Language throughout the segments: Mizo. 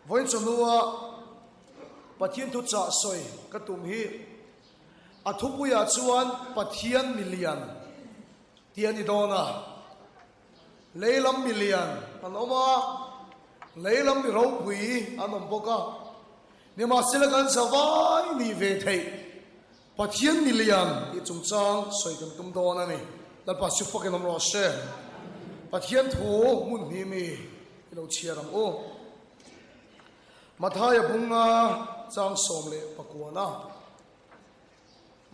Vawiin chawhnua Pathian thuchah sawi ka tum hi a thupuiah chuan Pathian milian tih a ni dawn a. Leilam milian an awm a, leilam mi ropui an awm bawk a. Nimahsela kan zavai nih ve theih Pathian milian tih chungchang sawi kan tum dawn a ni. Lalpa chu fakin awm rawh se. Pathian thu hmun hnih mi i lo chhiar ang u. Mathaia bunga chang 19a.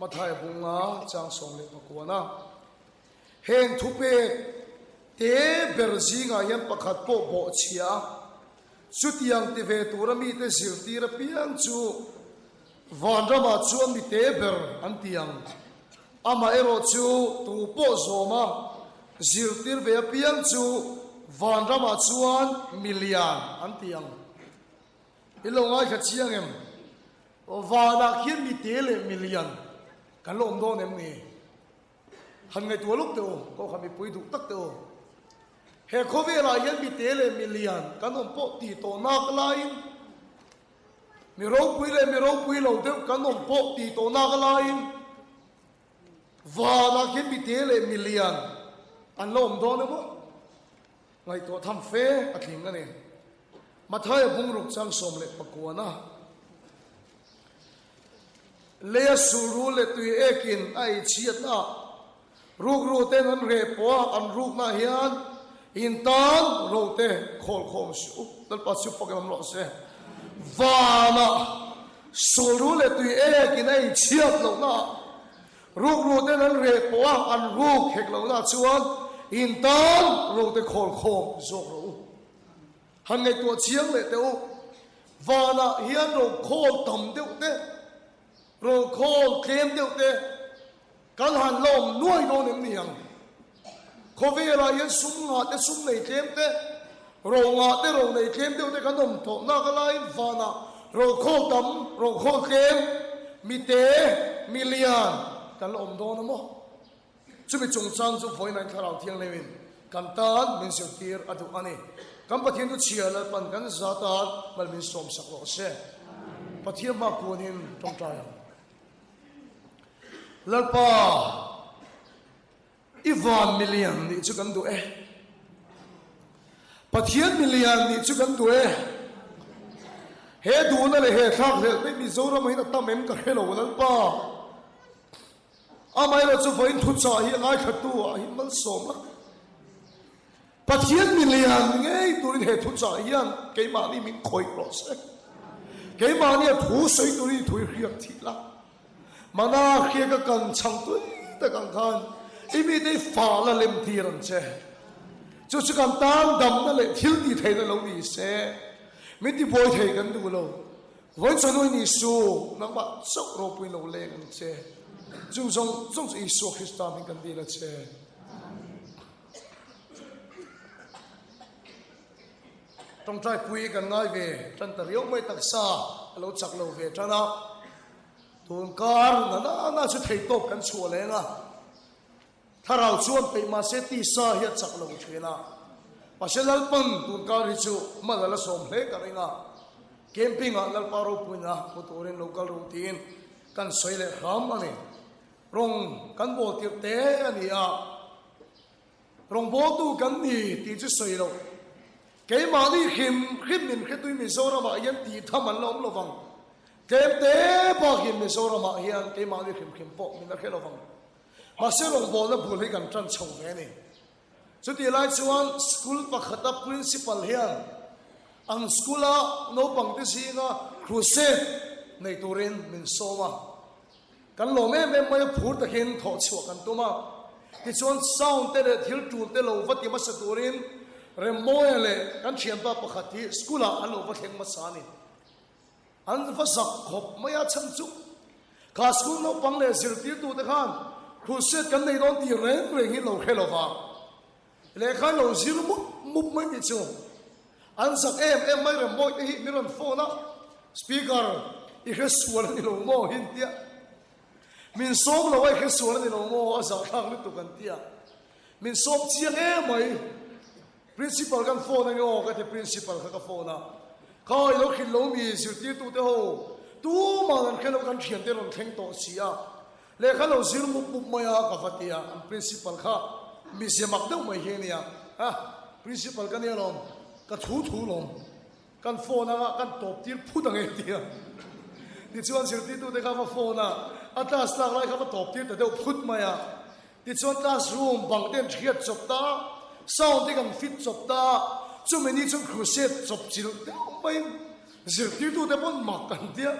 Mathaia bunga chang 19a. Heng thupek te ber zingah hian pakhat pawh bawhchhia a, chutiang ti ve tura mite zirtir apiang chu Vanramah chuan mi te ber an ti ang. Amaherawh chu tu pawh zawma zirtir ve apiang chu Vanramah chuan mi lian an ti ang. I lo ngaithla chiang em? Vanah khian mi te leh mi lian kan la awm dawn em ni? Han ngaihtuah lawk teh u, kawngkha mipui duh tak teh u. He khawvelah hian mi te leh mi lian kan awm pawh tih tawh nak laiin, Mi ropui leh mi ropui lo deuh kan awm pawh tih tawh nak laiin vanah khian mi te leh mi lian an la awm dawn emaw ngaihtuah tham fe a tling a ni. Mathaia bungruk chang 19a leia sulru leh tui ekin a ei chhiatna Rukru ten an reh pawh a, an rukna hian in tan ro te khawl khawm suh u. Lalpa chu fak lam rawh se. Vanah sulru leh tui ek in a inchhiat lohna ah rukru ten an reh pawh a, an ruk hek lohna chuan in tan ro te khawl khawm zawk rawh u. Han ngaihtuah chiang leh teh u. Vanah hian ro khawl tam deuh te, ro khawl tlem deuh te, Kan han la awm nuai dawn em ni ang? Khawvelah hian sum ngah te, sum nei tlem te, ro ngah te, ro nei tlem deuh te kan awm tawh nak alaiin vanah ro khawl tam, ro khawl tlem, mi te, mi lian kan la awm dawn a maw? Chumi chungchang chu vawiin Thlarau Thianghlimin kan tan min zirtir a duh a ni. Kan Pathian chu chhia Lalpan kan za tan mal min sawmsak rawh se. Pathian hma kuanin tawngtai ang. Lalpa, i van milian nih chu kan duh e. Pathian milian nih chu kan duh e. He duhna leh he thlakhlelh mai Mizoram ah hian a tam em ka hre lo Lalpa. Amaherawhchu vawiin thuchah hi a ngaithla tu ah hi malsawm la. Pathian milian ngei turin he thuchah hian keimahni min khawih rawh se. Keimahni a thu sawi turin i thu i hriat thih la. Mana hriak a kan chhang tui tak ang khan i mite i fah la lem tir ang che. Chu chu kan tan damna leh thil tih theihna lo ni se. Min tibuai thei kan duh lo. Vawiin chawhnu in Isu nangmah chauh ropui lo leng ang che. Chung zawng zawng chu Isua Krista hming kan dil a che. Tawngtai pui kan ngai ve tan ta riau mai taksa a lo chak lo ve tan a, tun kar na na na chu thei tawp kan chhuah leng a, thlarau chuan peih mahse tisa hi a chak lo thin a, mahse Lalpan tun kar hi chu hman a la sawm hle ka ring a, camping ah Lalpa ropuina hmu turin lo kal ru tiin kan sawi leh hram a ni. Rawng kan bawl tirh te a ni a, rawngbawltu kan ni tih chu sawi loh. Keimahni hrim hrim min hretui Mizoramah hian tih tham an la awm lovang. Tlem te bakin Mizoramah hian keimahni hrim hrim pawh min la hre lovang. Mahse rawngbawlna bul hi kan tan chho ve a ni. Chutih lai chuan school pakhata principal hian an school-a naupangte zinga crusade nei turin min sawm a. Kan lawm em em mai a, phur takin thawh chhuah kan tum a. Tichuan sound te leh thil tul te lo va ti hmasa turin Remmawia leh kan thianpa pakhat hi school ah an lo va thleng hmasa a ni. An va zak khawp mai a, chhan chu kha school naupang leh zirtirtu te khan crusade kan nei dawn tih reng reng hi lo hre lo va, lehkha an lo zir mup mup mai tih chu An zak em em mai Rembawi te hi min rawn phone a, Speaker, i hre sual a ni lo maw hi an tia. Min sawm lo a i hre sual a ni lo maw a zahthlak lutuk an tia. Min sawm chiang em mai. Principal kan phone ange aw ka ti Principal kha ka phone a. Kha i lo hrilh lo mi zirtirtute ho, tuma'n an hre lo kan thiante rawn thleng tawh si a, lehkha lo zir mup mup mai a ka va ti a, an principal kha mi ze mak deuh mai hi a nia, ha principal ka nia lawm, ka thu thu lawm, kan phone anga kan tawp tir phut ang e ti a, tichuan zirtirtute kha va phone a, a class lak lai kha va tawp tir ta deuh phut mai a, Tichuan class room bang te an hriat chawp ta, sound te kan fit chawp ta, chumi ni chuan crusade chawp chilh deuh maiin zirtirtute pawn mak kan tia,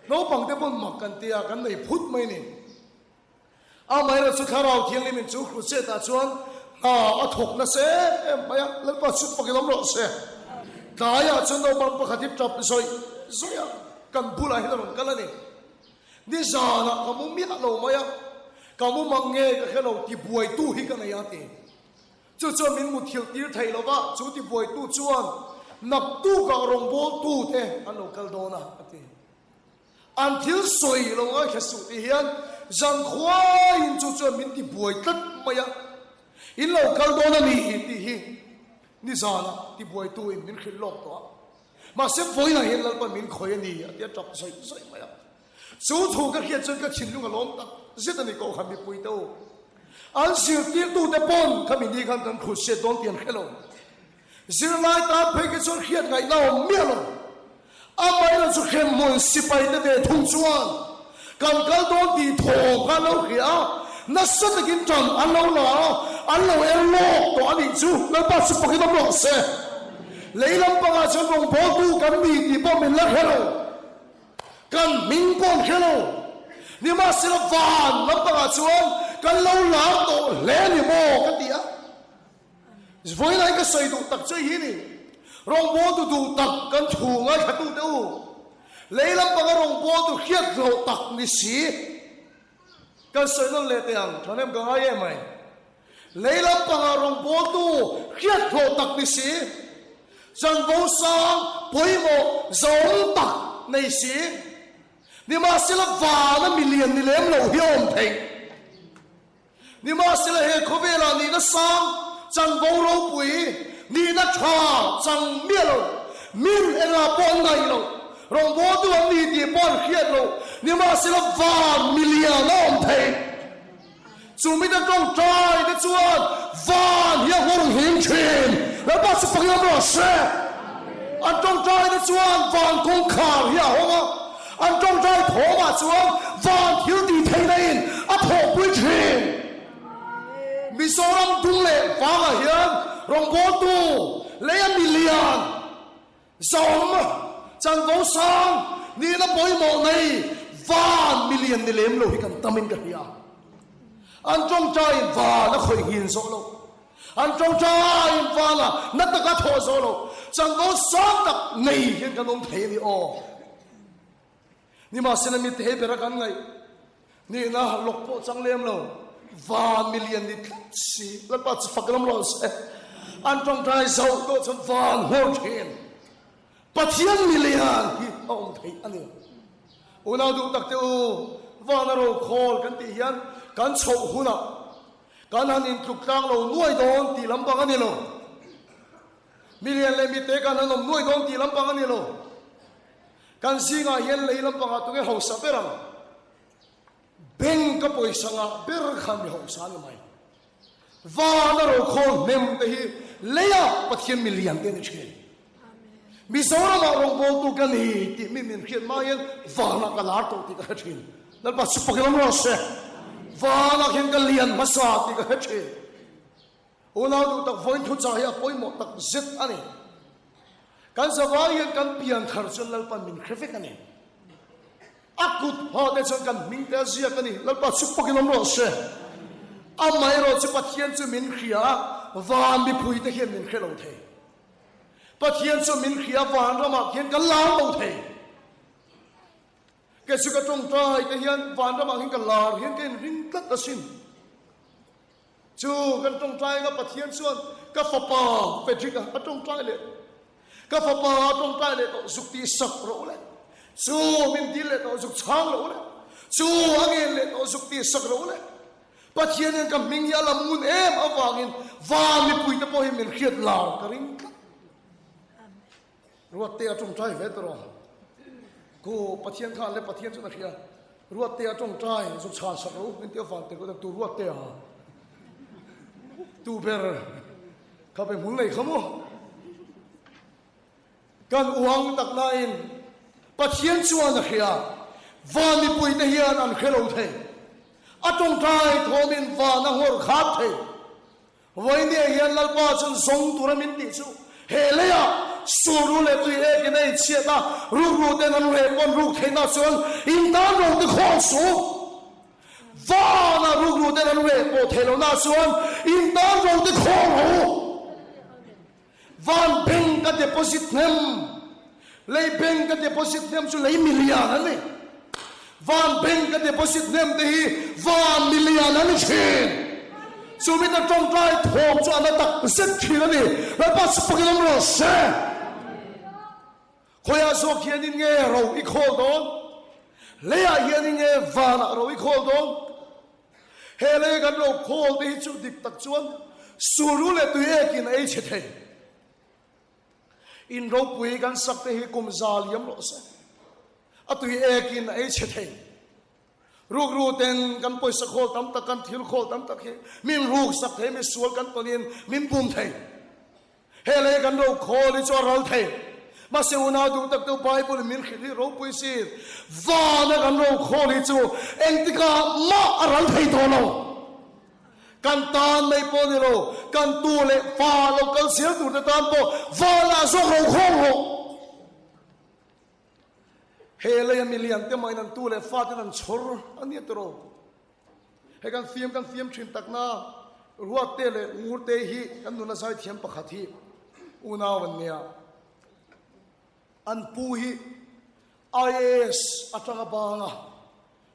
naupang te pawn mak kan tia, kan nei phut mai ni. Amaherawhchu chu Thlarau Thianghlimin chu crusade ah chuan hna a thawk nasa em em mai a, Lalpa chu fakin awm rawh se. Tlaiah chuan naupang pakhat hi tap zawih zawih a, kan bulah hian a rawn kal a ni. Nizanah ka mu miah lo mai a, ka mu mang nge ka hre lo, tibuaitu hi ka nei a ti. Chu chuan min muthilh tir thei lo va, chu tibuaitu chuan naktukah rawngbawltu te an lo kal dawn a, a ti. An thil sawi lo ngaithla suh ti hian zankhuaiin chu chuan min tibuai tlat mai a, in lo kal dawn a ni tih hi nizanah tibuaitu in min hrilh lawk tawh a. Mahse vawiinah hian Lalpa min khawih a ni a ti a tap zawih zawih mai a. Chu thu ka hriat chuan ka thinlung a lawm tak zet a ni Kohhran mipui te u. An zirtirtute pawn khami ni khan kan khuhsiat dawn tih an hre lo. Zirlai tan phei khi chuan hriat ngaihna a awm miah lo. Amaherawhchu chu hremhmun sipai te ve thung chuan kan kal dawn tih thawm kha an lo hria a, nasa takin tan an lo la a, an lo er lawk tawh a nih chu. Lalpa chu pakin awm rawh se. Lei lampangah chuan rawngbawltu kan ni tih pawh min la hre lo. Kan hming pawh an hre lo. Nimahsela van lampangah chuan kan lo lar tawh hle a ni maw ka ti a. Vawiin ka sawi duh tak chu hi ni. Rawngbawltu duh tak kan thu ngaithlatute u. Lei lampanga rawngbawltu hriat hlawh tak ni si. Kan sawi nawn leh teh ang, thahnem ka ngai em mai. Lei lampanga rawngbawltu hriat hlawh tak ni si. Chanvo sang pawimawh zawng tak nei si. Nimahsela vana milian ni lem lo hi a awm theih. Nimahsela he khawvelah nihna sang, chanvo ropui, nihna tha chang miah lo, min engah pawh an ngaih lo, rawngbawltu an ni tih pawh an hriat lo, nimahsela van milian a awm thei. Chu mite tawngtai te chuan van hi a nghawr nghing thin. Lalpa chu pakin awm rawh se. An tawngtai te chuan van kawngkhar hi a hawng a. An tawngtai thawmah chuan van thil tih theihna in a thawhpui thin. Mizoram dung leh vangah hian rawngbawltu lei a milian zawm chanvo sang nihna pawimawh nei van milian ni lem lo hi kan tam in ka hria. An tawngtai in van a khawih nghin zawh lo. An tawngtai in van a na taka thawh zawh lo. Chanvo sang tak nei hian kan awm thei a ni aw. Nimahsela mite hei bera kan ngaih nihna lawk pawh chang lem lo. Van milian ni tlat si. Lalpa chu fak lam lo se. An tawngtai zoh tawh chuan van nghawr thin. Pathian milian hi a awm theih a ni. Unau duh tak te u, vana rokhawl kan tih hian kan chhoh hunah kan han intluk tlang lo nuai dawn tih lampang a ni lo. Milian leh mite kan han awm nuai dawn tih lampang a ni lo. Kan zingah hian lei lampangah tunge hausa ber ang? Bank a pawisa ngah ber khan mi hausa a ni mai. Vana rokhawl hnem te hi leia Pathian mi lian te a ni thin. Mizoramah rawngbawltu ka ni tih mi min hriat hma hian vanah ka lar tawh tih ka hre thin. Lalpa chu pakin awm rawh se. Vanah hian ka lian hmasa tih ka hre thin. Unau duh tak vawiin thuchah hi a pawimawh tak zet a ni. Kan zavai hian kan pian thar chuan Lalpan min hre vek a ni. A kut hma te chuan kan hming te a ziak a ni. Lalpa chu pakin awm rawh se. Amaherawh chu Pathian chu min hria a, van mipui te hian min hre lo thei. Pathian chu min hria a, van ramah khian kan lar lo thei. Kei chu ka tawngtai te hian van ramah hian ka lar hian ka inring tlat asin. Chu kan tawngtai anga Pathian chuan ka fapa Frederick a a tawngtai leh ka fapa a tawngtai leh tawh zuk tih sak rawh u le. Chu min dil leh tawh zuk chhang rawh u le. Chu a ngen leh tawh zuk tih sak rawh u le. Pathian hian ka hming hi a lam ngun em avangin van mipui te pawh hi min hriat lar ka ring tlat. Ruattea tawngtai ve tawh rawh. Ku Pathian khan le Pathian chuan a hria. Ruattea tawngtai zuk chhan sak rawh u min ti avang te kut tu Ruattea tu ber kha pe hmul nei kha maw. Kan uang tak nain Pathian chuan a hria. Van mipui te hian an hre lo thei. A tawngtai thawmin van a nghawr khat thei. Vawinia hian Lalpa chuan zawng tura min tih chu he leiah suru leh tui ekin a inchhiat a, rukru ten an reh pawn ruk theihna chuan in tan ro te khawl suh. Vana rukru ten an reh pawh theih lohna chuan in tan ro te khawl rawh u. Van bank a deposit hnem, lei bank a deposit hnem chu lei milian an ni. Van bank a deposit hnem te hi van milian an ni thin. Chu mita tawngtai thawm chu a na tak zet thin a ni. Lalpa chu pakin awm rawh se. Khawiah zawk hianin nge ro i khawl dawn? Leiah hianin nge vanah ro i khawl dawn? He lei kan ro khawl te hi chu dik tak chuan suru leh tui ekin a ei chhe thei. In ropui kan sak te hi kum za liam rawh se. A tui ekin a ei chhe thei. Rukru ten kan pawisa khawl tam tak, kan thil khawl tam tak hi min ruk sak thei, mi sual kan tawnin min bum thei. He lei kan ro khawl hi chu a ral thei. Mahse unau duh tak deuh Bible in min hrilh hi ropui si. Vana kan ro khawl hi chu engtikah mah a ral thei tawh lo. Kan tan mai pawh ni lo, kan tu leh fa lo kal zel tur te tan pawh vanah zawk ro khawl rawh. He leia milian te mahin an tu leh fa ten an chhawr a nia tiraw. Hei kan fiam kan fiam thin takna Ruatte leh Ngurte hi kan nuna zaithiam pakhat hi unau an nia. An pu hi IAS atanga banga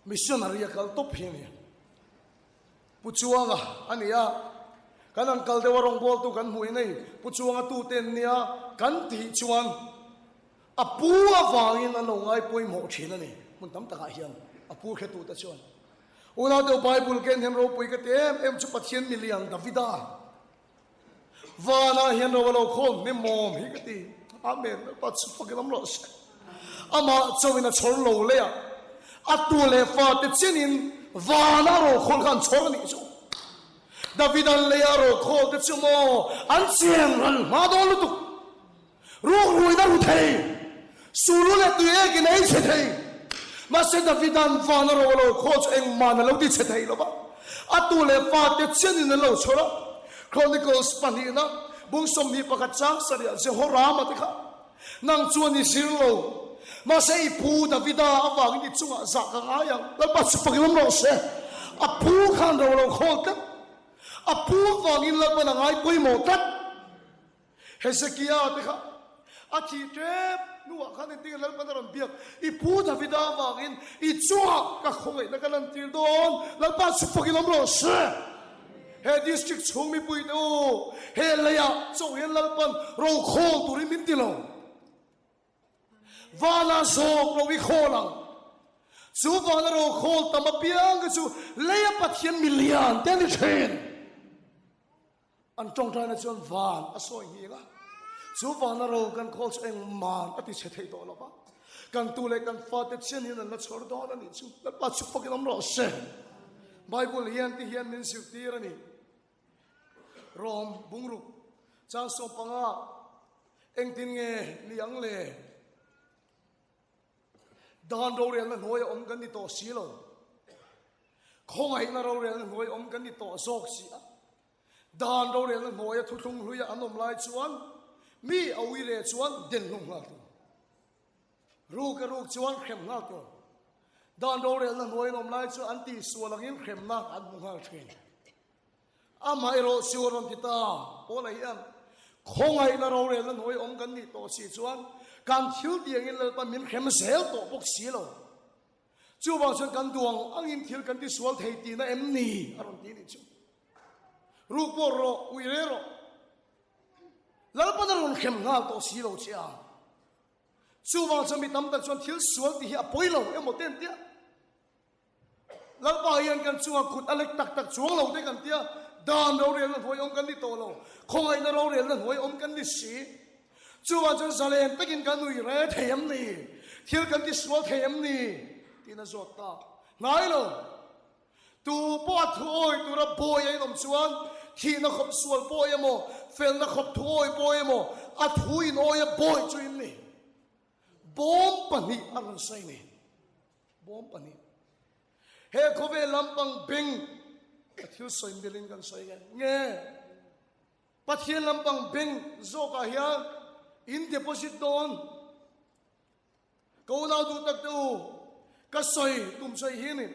missionary a kal tawp hi a ni. Pu Chuanga a ni a, kan han kal deuh a rawngbawltu kan hmuh in hei Pu Chuanga tute an nia kan tih chuan a pu avangin an lo ngai pawimawh thin a ni. Hmun tam takah hian a pu hretute chuan Unau deuh Bible ken hian ropui ka ti em em chu Pathian milian Davida Vanah hian ro a lo khawl hnem mawm hi ka ti. Amen. Lalpa chu fakin awm rawh se. Amah chauhin a chhawr lo leh a, a tu leh fate chenin vanah ro khawl kha an chhawr a nih chu. Davidan leia ro khawl te chu maw an cheng ral hma dawn lutuk. Rukruina ru thei, sulu leh tui ekin a ei chhe thei. Mahse Davidan vana ro a lo khawl chu engmahn a lo ti chhe thei lo va, a tu leh fate chianin an lo chhawr a. Chronicles pahnihna bung 21 chang sarih ah Jehorama te kha, Nang chuan i zir lo, mahse i pu Davida avangin i chungah zah ka ngai ang, Lalpa chu fakin awm rawh se. A pu khan ro a lo khawl tlat, a pu avangin Lalpan a ngai pawimawh tlat. Hezekia te kha a thih tep hnuah khan engtin Lalpan a rawn biak, I pu Davida avangin i chungah ka khawngaihna ka lantir dawn, Lalpa chu fakin awm rawh se. He district chhung mipui te u, he leiah chauh hian Lalpan rokhawl turin min ti lo. Vana zawk lo i khawl ang. Chu vana ro khawl tam apiang te chu leia Pathian milian te a ni thin. An tawngtaina chuan van a sawi nghing a, chu vana ro kan khawl chu engman a ti chhe thei tawh lo va, kan tu leh kan fate chian hian an la chhawr dawn a nih chu. Lalpa chu fakin awm rawh se. Bible hian ti hian min zirtir a ni. Rom bungruk chang 15 engtin nge ni ang le? Dan rorelna hnuai a awm kan ni tawh si lo. Khawngaihna rorelna hnuai awm kan ni tawh zawk si a. Dan rorelna hnuaia thuthlung hluia an awm lai chuan mi a ui leh chuan den hlum nghal tur. Ruk a ruk chuan hrem nghal tur. Dan rorelna hnuai an awm lai chuan an tihsual angin hremna an hmu nghal thin. Amah erawh chu a rawn ti ta, Paula hian khawngaihna rorelna hnuai awm kan nih tawh si chuan kan thil tiangin Lalpa min hrem zel tawh bawk si lo. Chuvang chuan kan duang angin thil kan tisual thei tihna em ni? a rawn ti nih chu. Ruk pawh rawh, ui re rawh. Lalpan a rawn hrem nghal tawh si lo che a. Chuvang chuan mi tam tak chuan thil sual tih hi a pawi lo emaw te an tia. Lalpa hian kan chungah kut a lek tak tak chuang lo te kan tia, dan rorelna hnuai awm kan ni tawh lo, khawngaihna rorelna hnuai awm kan ni si. Chuvang chuan zalen takin kan ui re thei em ni? Thil kan tisual thei em ni? Tiin a zawt ta. Hnai lo. Tu pawh a thuawi tura bawi a inawm chuan thihna khawp sual pawi emaw, felna khawp thuawi pawi emaw, a thu inawi a bawi chu in ni. Bawm pahnih a rawn sawi ni. Bawm pahnih. He khawvel lampang beng ka thil sawi milin kan sawi nge nge. Pathian lampang beng zawkah hian in deposit dawn. Ka unau duh tak te u, ka sawi tum sawi hi ni,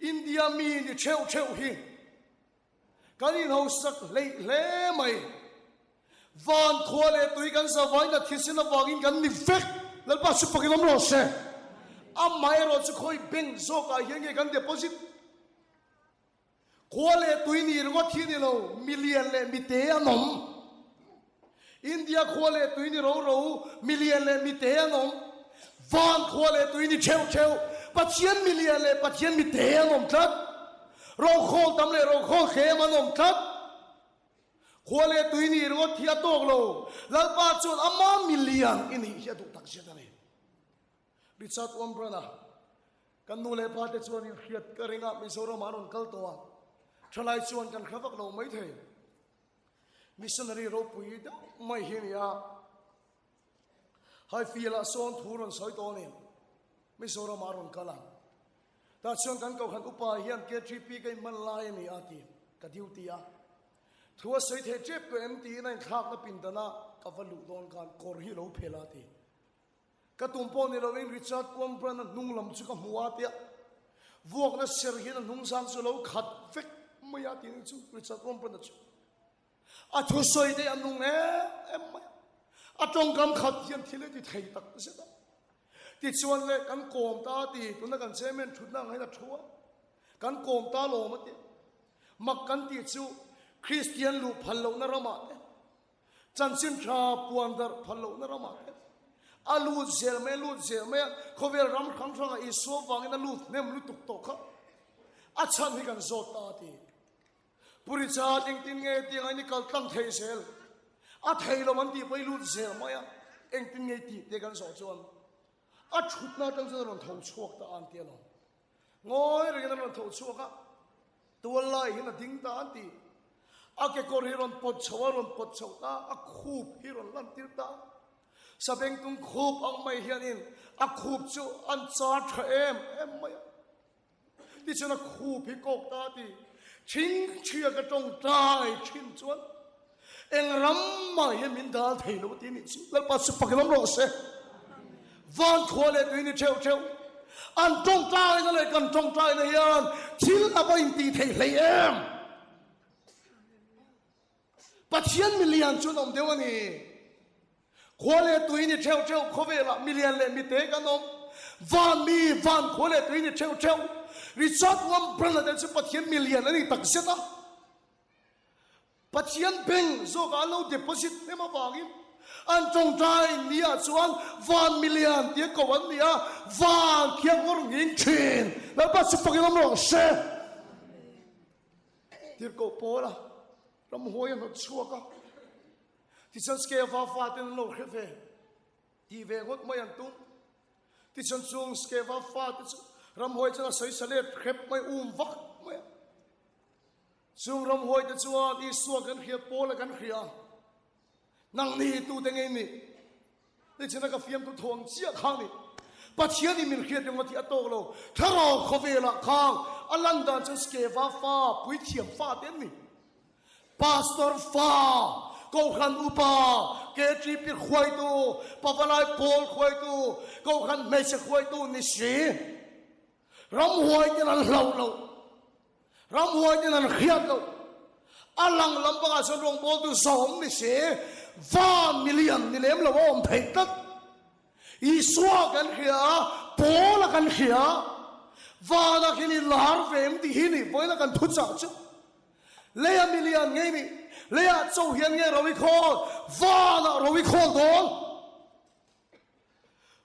India mi ni theuh theuh hi kan inhausak hleih hle mai. Van khua leh tui kan zavain a thisen avangin kan ni vek. Lalpa chu fakin awm rawh se. Amaherawh chu khawi bank zawkah hian nge kan deposit? Khua leh tui ni ringawt hi ni lo, milian leh mite an awm. India khua leh tui ni ro ro, milian leh mite an awm. Van khua leh tui ni theuh theuh, Pathian milian leh Pathian mite an awm tlat. Rokhawl tam leh rokhawl tlem an awm tlat. Khua leh tui ni ringawt hi a tawk lo, Lalpa chuan ama milian i nih hi a duh tak zet a ni. Richard Wurmbrand-a, Kan nu leh pa te chuan in hriat ka ring a, Mizoramah an rawn kal tawh a, thalai chuan kan hre vak lo maithei. Missionary ropui deuh mai hi a ni a, Highfield-ah sawn thu rawn sawi tawh a ni, Mizoramah a rawn kal a. Tah chuan kan kohhran upa hian KTP ka inhman lai a ni a ti, ka duty a. Thu a sawi thei tep tawh em tiin a inthlakna pindanah ka va luh dawn khan kawr hi lo phel a ti. Ka tum pawh ni loin Richard Wurmbrand-a hnung lam chu ka hmu a tia vuakna ser hian a hnung zang chu a lo khat vek mai a tih chu Richard Wurmbrand-a chu a thusawi te a nung em em mai a. A tawngkam khat hian thil a ti thei tak zet a. Tichuan le kan kawm ta a ti, tuna kan chairman thutna ang hian a thu a, kan kawm ta lawm a ti. Mak kan tih chu Kristian luh phal lohna ramah te, Chanchin tha puan darh phal lohna ramah te a lut zel mai a lut zel mai a, khawvel ram hrang hrangah Isua vangin a lut hnem lutuk tawh kha a chhan hi kan zawt ta a ti. Pu Richard engtin nge tiang ain i kal tlang thei zel? A thei lo an tih pawh i lut zel mai a, engtin nge i tih tia kan zawh chuan a thutna atang chuan a rawn tho chhuak ta a an ti alawm. Ngawi rengin an rawn tho chhuak a, tual lai hian a ding ta an ti. A kekawr hi rawn pawt chho a, rawn pawt chho ta, a khup hi rawn lantir ta. Sabengtung khup ang mai hianin a khup chu an char tha em em mai a. Tichuan a khup hi kawk ta a ti. Chhingchhia ka tawngtai thin chuan Eng ram mah hian min dal thei lo ti nih chu Lalpa chu fak lam rawh se. Van khua leh tui ni theuh theuh. An tawngtaina leh kan tawngtaina hian thil a va intih thei hlei em. Pathian milian chu an awm deuh a ni. Khua leh tui ni theuh theuh khawvelah milian leh mite kan awm. Van mi, van khua leh tui ni theuh theuh. Richard Wurmbrand-a te chu Pathian milian a ni takzet a. Pathian beng zawkah an lo deposit hnem avangin an tawngtai ni ah chuan van milian tia ko an ni a, van khiang ngawr nghing thin. Lalpa chu fakin awm rawh se. Tirhkoh Paula ramhuai a hnawt chhuak a, tichuan Skeva faten an lo hre ve. Tih ve ngawt mai an tum. Tichuan chung Skeva fate chu ramhuai chuan a sawi sa let hrep mai um vak mai a. Chung ramhuai te chuan Isua kan hriat Paula kan hria. Nang ni tu te ngei ni. Tichuan a ka fiamtu thuang chiah kha ni. Pathian in min hriat ringawt hi a tawk lo. Thlarau khawvelah khang a lan dan chuan Skeva fa puithiam fa te an ni. Pastor fa, Kohhran upa, KTP hruaitu, Pavalai pawl hruaitu, Kohhran hmeichhe hruaitu ni si. Ramhuai ten an hlauh loh, ramhuai ten an hriat loh, a lang lampangah chuan rawngbawltu zawm ni si, van milian ni lem lo a awm theih tlat. Isua kan hria a, Paula kan hria a, vanah hian i lar ve em tih hi ni vawiina kan thuchah chu. Leia milian ngei ni, leiah cho hian nge ro i khawl, vanah ro i khawl dawn.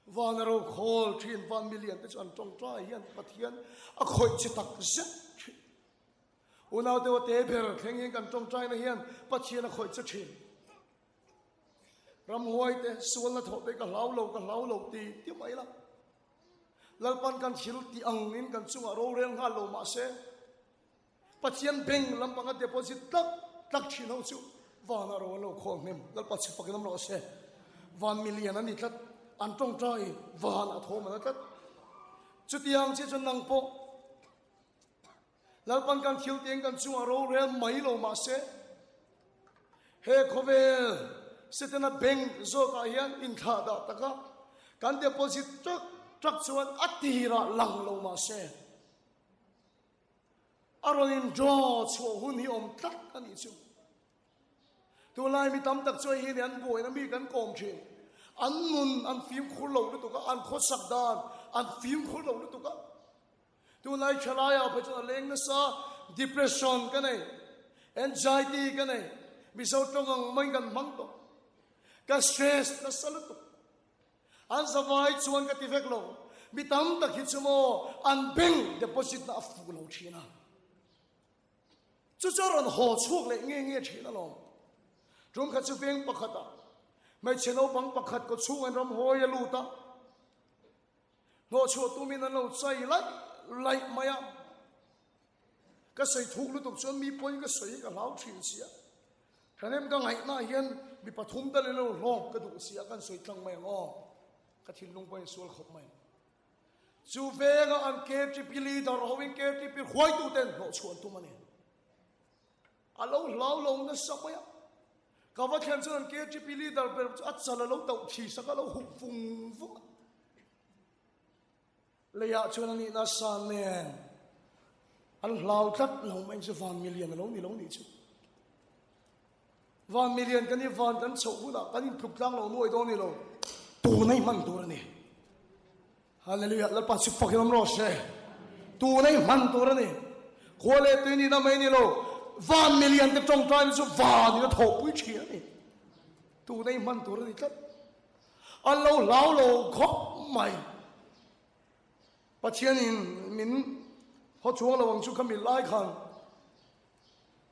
Vana ro khawl thin van milian te chu an tawngtai hian Pathian a khawih chi tak zet thin. Unau deuh a te ber thleng hian kan tawngtaina hian Pathian a khawih che thin. Ramhuai te, sualna thawh te ka hlau lo, ka hlau lo ti ti mai la. Lalpan kan thil tih angin kan chungah rorel nghal lo mah se, Pathian bank lampanga deposit tlak tlak thin ho chu vanah ro an lo khawl hnem. Lalpa chhi fakin awm rawh se. Van milian an ni tlat, an tawngtai vanah thawm an la tlat. Chutiang chiah chuan nang pawh Lalpan kan thil tih kan chungah rorel mai lo mah se, he khawvel Setana bank zawkah hian inthlah dah taka kan deposit ṭak ṭak chuan a tirah lang lo mah se, A rawn in draw chhuah hun hi awm tlat a nih chu. Tunlai mi tam tak chu hei hi nih an buaina mi kan kawm thin. An nun an fimkhur lo lutuk a, an khawsak dan an fimkhur lo lutuk a. Tunlai thalaiah phei chuan a leng nasa, depression ka nei, anxiety ka nei, Mizo tawng ang maiin kan hmang tawh. Ka stress nasa lutuk. An zavai chuan ka ti vek lo. Mi tam tak hi chu maw an bank deposit na a fuh lo thin a. Chu chu a rawn haw chhuak leh nge nge thin alawm. Tum khat chu veng pakhat ah hmeichhe naupang pakhat kaw chhung an ram hawi a lut a. Hnawhchhuah tumin an lo chai laih laih mai a. Ka sawi thuk lutuk chuan mi pawhin ka sawi hi ka hlau thin sia. Thahnem ka ngaihnaah hian mi pathum tal in lo hlawk ka duh sia kan sawi tlang mai ang aw. Ka thinlung pawhin sual khawp mai. Chu venga an KTP leader hoin KTP hruaitu ten hlawhchhuah an tum a ni. A lo hlau lo nasa mai a. Ka va thlen chuan an KTP leader ber chu a chal a lo tauh thi sak a lo hup vung vung a. Leiah chuan a nihna san nen an hlau tlat lo mai chu van milian a lo ni lo nih chu. Van milian kan i van kan chhoh hunah kan intluk tlang lo nuai dawn ni lo. Tun ei hman tur a ni. Hallelujah Lalpa chu fakin awm rawh se. Tun ei hman tur a ni. Khua leh tui nihna mai ni lo. Van milian te tawngtai ni chu van in a thawhpui thin a ni. Tun ei hman tur a ni tlat. An lo hlau lo khawp mai. Pathianin min haw chuang lo ang chu khami lai khan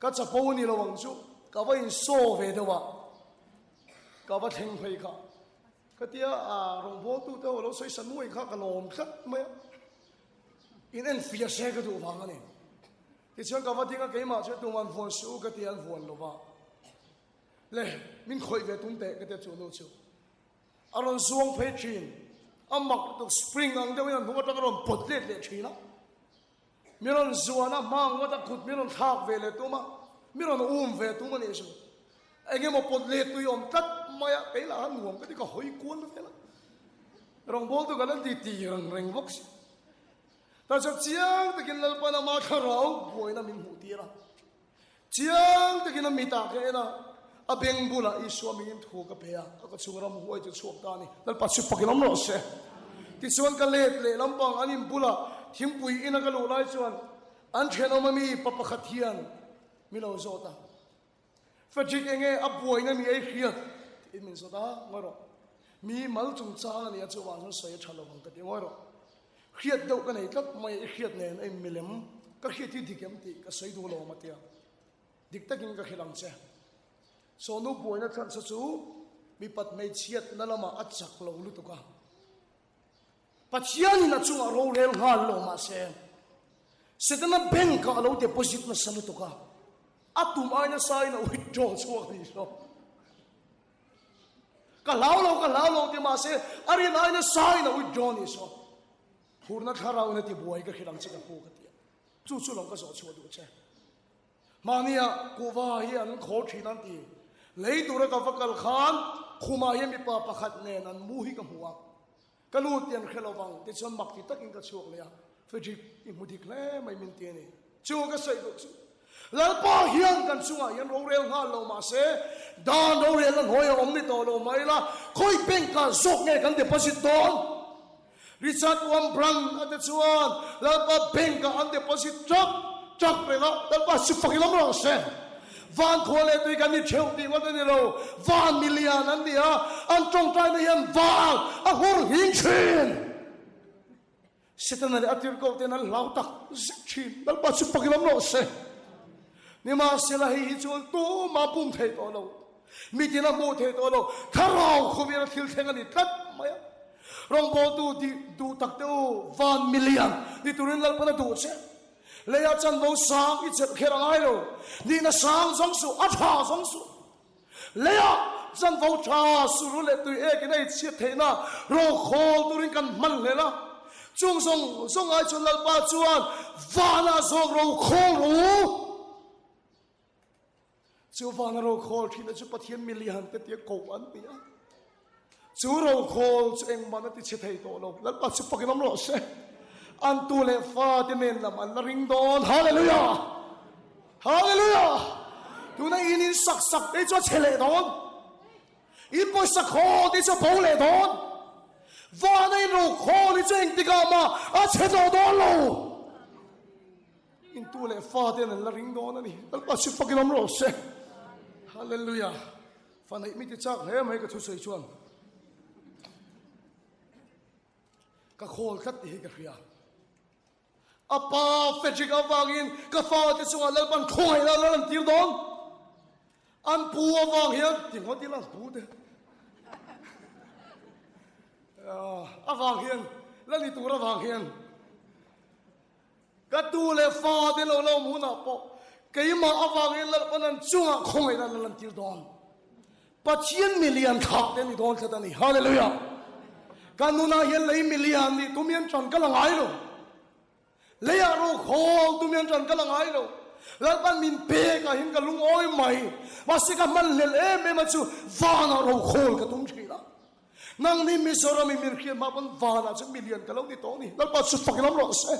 ka chapo ni lo ang chu ka va insaw ve deuh a, ka va thleng phei kha. Ka tia a rawngbawltu te ho lo sawi sa nuai kha ka lawm tlat mai a. In enfiah se ka duh vang a ni. Tichuan ka va ding a keimah chu tuman vuan suh u ka ti an vuan lo va. Le, min khawih ve tum teh ka tia chu nu chu a rawn zuang phei thin. A mak lutuk spring ang deuhin a hnung atang a rawn pawt let leh thin a. Mi rawn zuan a hma ang ngawt a kut mi rawn thlak ve leh tum a, mi rawn um ve tum a nih chu. Eng emaw pawt let tui awm tlat mai a, kei lah a nuam ka ti ka hawi kual vel a. Rawngbawltu ka la ti ti reng reng bawk si. Tah chuan chiang takin Lalpan ama thlarau buaina min hmuh tir a. Chiang takin a mitah ka en a, a beng bulah Isua mingin thu ka pe a, a ka chhung ram huai chu chhuak ta a ni. Lalpa chu fakin awm rawh se. Tichuan ka let leh lampang an in bulah thingpui ina ka luh lai chuan an thenawm ami pa pakhat hian mi lo zawt a, Frederick enge a buaina mi ei hriat? tiin min zawt a, ngawi rawh. Mi mal chungchang a nia chuvang chuan sawi a tha lo ang ka ti, ngawi rawh. Hriat deuh ka nei tlat mai a, i hriat nen a in milem ka hriat hi dik em tih ka sawi duh lo a tia. Dik takin ka hrilh ang che. Sawhnu buaina chhan sa chu mipat hmeichhiatna lamah a chak lo lutuk a. Pathianin a chungah rorel nghal lo mahse Setana bank ah a lo deposit nasa lutuk a, a tum ai nasa in a withdraw chhuak ni hlawm. Ka hlau lo, ka hlau lo ti mahse a rin ai nasa in a withdraw ni saw. Phurna thlarau in a ti buai ka hrilh ang che ka pu ka ti a. Chu chu lo ka zawh chhuah duh che. Mahnia kuhva hi an khaw thin an ti. Lei tura ka va kal khan khumah hian mipa pakhat nen an mu hi ka hmu a. Ka lut ti an hre lo vang tichuan mak ti takin ka chhuak leh a, Frederick i hmu dik hle mai min ti a ni. Chu ka sawi duh chu Lalpa hian kan chungah hian rorel nghal lo mahse dan rorelna hnuai a awm ni tawh lo mai la, khawi bank ah zawk nge kan deposit dawn? Richard Wurmbrand a te chuan Lalpa bank ah an deposit tap tap reng a, Lalpa chu fak i lam rawh se. Van khua leh tui kan ni theuh tih ngawt a ni lo, van milian an ni a, an tawngtaina hian van a hur hing thin. Setana leh a tirhkoh ten an hlau tak zet thin, Lalpa chu fak i lam rawh se. Nimahsela hei hi chuan tumah bum thei tawh lo. Mitin a hmuh theih tawh lo. Thlarau khawvela thil thleng a ni tlat mai a. Rawngbawltu tih duh tak te u, van milian ni turin Lalpan a duh che. Leiah chanvo sang i chelh kher a ngai lo. Nihna sang zawng suh, a tha zawng suh. Leiah chanvo tha suru leh tui ekin a inchhiat theihna rawkhawl turin kan hman hlel a. Chung zawng zawng ai chuan Lalpa chuan vanah zawk rokhawl rawh u. Chu vana rokhawl thina chu Pathian milian te tia koh an ni a. Chu rokhawl chu engmah a ti chhe thei tawh lo. Lalpa chu fakin awm rawh se. An tu leh fa te nen lam an la ring dawn. Hallelujah! Hallelujah! Tuna in in sak sak te chu a chhe leh dawn. In pawisa khawl te chu a bo leh dawn. Vana in rokhawl hi chu engtikah mah a chhe tawh dawn lo. In tu leh fa ten an la ring dawn a ni. Lalpa chu fakin awm rawh se. Hallelujah. Fa neih mi ti chak hle mai ka thusawi chuan. Ka khawl tlat tih hi ka hria. A pa Frederick avangin ka fate chungah Lalpan khawngaihna a la lan tir dawn. An pu avang hian ti ngawt ila an pu te. Avang hian la ni tur avang hian Ka tu leh fa te lo la awm hunah pawh keimah avangin Lalpan an chungah khawngaihna an la lantir dawn. Pathian milian thlah te a ni dawn tlat a ni. Hallelujah! Ka nunah hian lei milian nih tum hian ṭan ka la ngai lo. Leiah rukhawl tum hian ṭan ka la ngai lo. Lalpan min pek ah hian ka lungawi mai. Mahse ka hman hlel em em a chu vanah rukhawl ka tum ṭhin a. Nang ni Mizoram i min hriat hma pawn vanah chuan milian ka lo ni tawh a ni. Lalpa chu fak lam rawh se.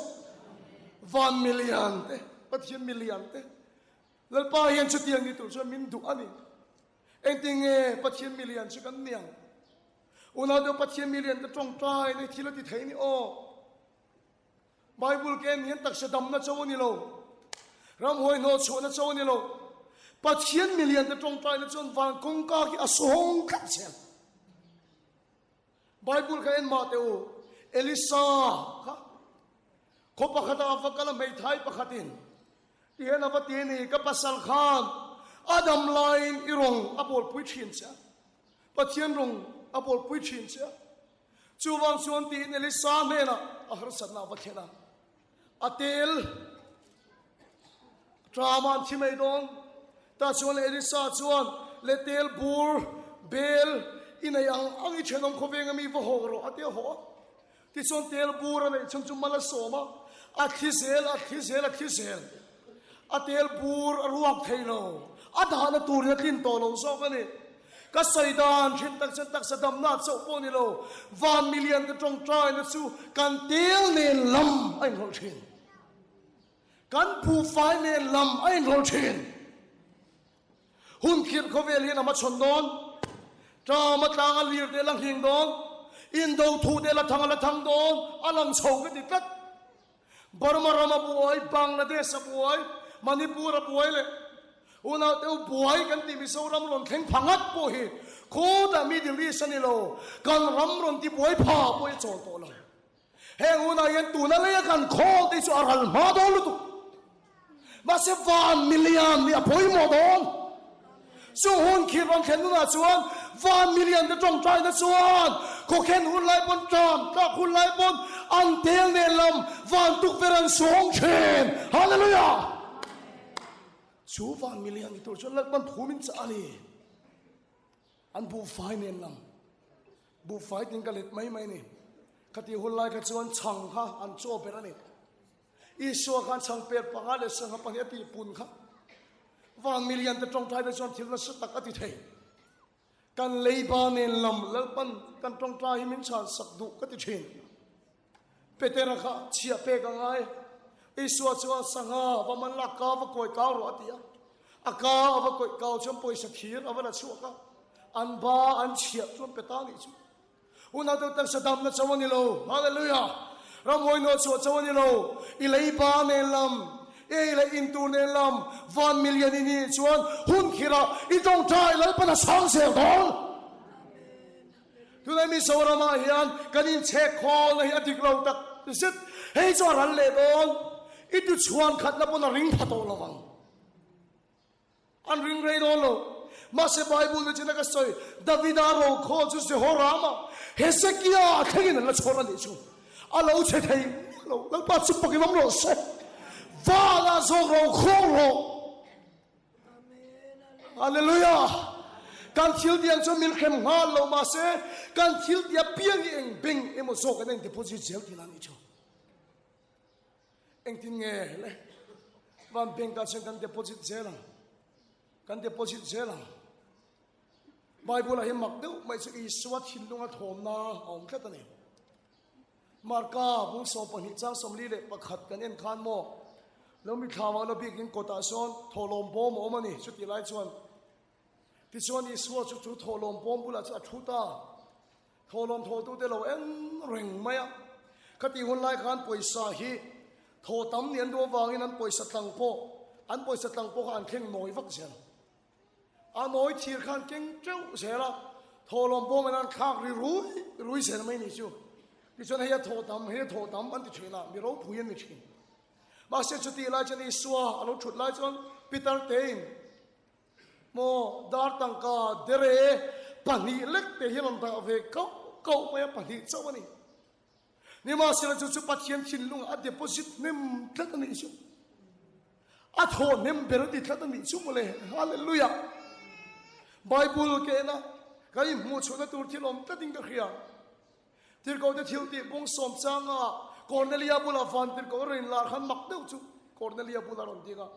Van milian te, Pathian milian te. Lalpa hian chutiang ni tur chuan min duh a ni. Engtin nge Pathian milian chu kan niang? Unau deuh Pathian milian te tawngtai nei thil a ti thei ni aw. Bible ken hian taksa damna cho a ni lo. Ramhuai hnawh chhuahna cho a ni lo. Pathian milian te tawngtaina chuan van kawngka khi a sawng tlat zel. Bible kha en mah teh u. Elisa kha khaw pakhatah a va kal a hmeithai pakhatin ti hian a va ti a ni, ka pasal khan a dam laiin i rawng a bawlpui thin che a, Pathian rawng a bawlpui thin che a. Chuvang chuan tiin Elisa hnenah a harsatna a va thlen a, a tel ṭama an thi mai dawn. Tah chuan Elisa chuan, Le tel bur, bel i nei ang ang i ṭhenawm khawveng ami va haw rawh a ti a haw a. Tichuan tel bur a neih chhung chu mal a sawm a, a thli zel, a thli zel, a thli zel. A tel bur a ruak thei lo, a dahna turin a tlin tawh lo zawk a ni. Ka sawi dan thin tak chuan taksa damna chauh pawh ni lo, van milian te tawngtaina chu kan tel nen lam a inrawlh thin. Kan buhfai nen lam a inrawlh thin. Hun khirh khawvel hian a hmachhawn dawn, ṭam a tlang a lir te la nghing dawn, indo thu te la thang a la thang dawn, a lang chho ka ti tlat. Burma ram a buai, Bangladesh a buai, Manipur a buai leh unau te u buai kan tih Mizoram rawn thleng pha ngat pawh hi khutah Middle East a ni lo, kan ram rawn ti buai pha pawh hi a chawl tawh lo. Heng hunah hian tuna leia kan khawl te chu a ral hma dawn lutuk. Mahse van milian nih a pawimawh dawn. Chung hun khi rawn thlen hunah chuan van milian te tawngtaina chuan khawkhen hun lai pawn ṭam tlak hun lai pawn an tel nen lam van tukverh an sawng ṭhin. Hallelujah! Chu van milian ni tur chuan Lalpan thu min chah a ni. An buhfai nen lam buhfai tin ka let mai mai a ni. Khati hun lai kha chuan chhang kha an chaw ber a ni. Isua khan chhang per panga leh sangha pahnih a tih pun kha van milian te tawngtai te chuan thil nasa tak a ti thei. Kan leiba nen lam Lalpan kan tawngtai hi min chhan sak duh ka ti thin. Petera kha chhiah pek a ngai. Isua chuan sangha va man la ka va kawi kau rawh a ti a. A ka a va kawi kau chuan pawisa thir a va la chhuak a. An ba an chhiah chuan peta nih chu. Unau deuh taksa damna cho a ni lo. Hallelujah! Ramhuai hnawh chhuah cho a ni lo. I leiba nen lam, i ei leh in tur nen lam, van milian i nih chuan hun khirah i tawngtai Lalpan a sang zel dawn. Tunai Mizoramah hian kan inchhek khawlna hi a dik lo tak zet. Hei chu a ral leh dawn. I tuchhuan khatna pawn a ring pha tawh lo ang. An ring rei dawn lo. Mahse Bible ni chin a ka sawi, Davida rokhawl chu Jehorama, Hezekia thlengin an la chhawr a nih chu. A lo chhe thei miah lo. Lalpa chu pakin awm rawh se. Vanah zawk rokhawl rawh. Hallelujah! Kan thil tiang chuan min hrem nghal lo mahse kan thil tia piang hi eng beng emaw zawk an eng deposit zel tih la nih chu. Engtin nge le? Van bank ah chuan kan deposit zel ang. Kan deposit zel ang. Bible ah hian mak deuh mai chu Isua thinlunga thawmna a awm tlat a ni. Marka bung 12 chang 41 kan en khan maw lo mi thlamah lo bikin kawtah sawn thawhlawm bawm a awm a ni. Chutih lai chuan tichuan Isua chu chu thawhlawm bawm bulah chu a thu ta. Thawhlawm thawhtute lo en reng mai a. Khatih hun lai khan pawisa hi thaw tam ni an duh avangin an pawisa tlang pawh an pawisa tlang pawh kha an thleng nawi vak zel. A nawi thir khan keng teuh zel a, thawhlawm bawm in an thlak ri rui rui zel mai ni chu. Tichuan hei a thaw tam, hei a thaw tam an ti thin a, mi ropui an ni thin. Mahse chutih lai chuan Isua a lo thut lai chuan Peter tein, Maw dar tangka dere pahnih lek te hian rawn dah ve kauh kauh mai a, pahnih chauh a ni. Nimahsela chu chu Pathian thinlungah a deposit hnem tlat a nih chu. A thawh hnem ber a ti tlat a nih chu mawle. Hallelujah! Bible ke ena kan inhmuh chhuahna tur thil awm tlatin ka hria. Tirhkohte thil tih bung sawm changa Cornelia bula van tirhkoh a rawn inlar khan mak deuh chu Cornelia bula rawn ding a,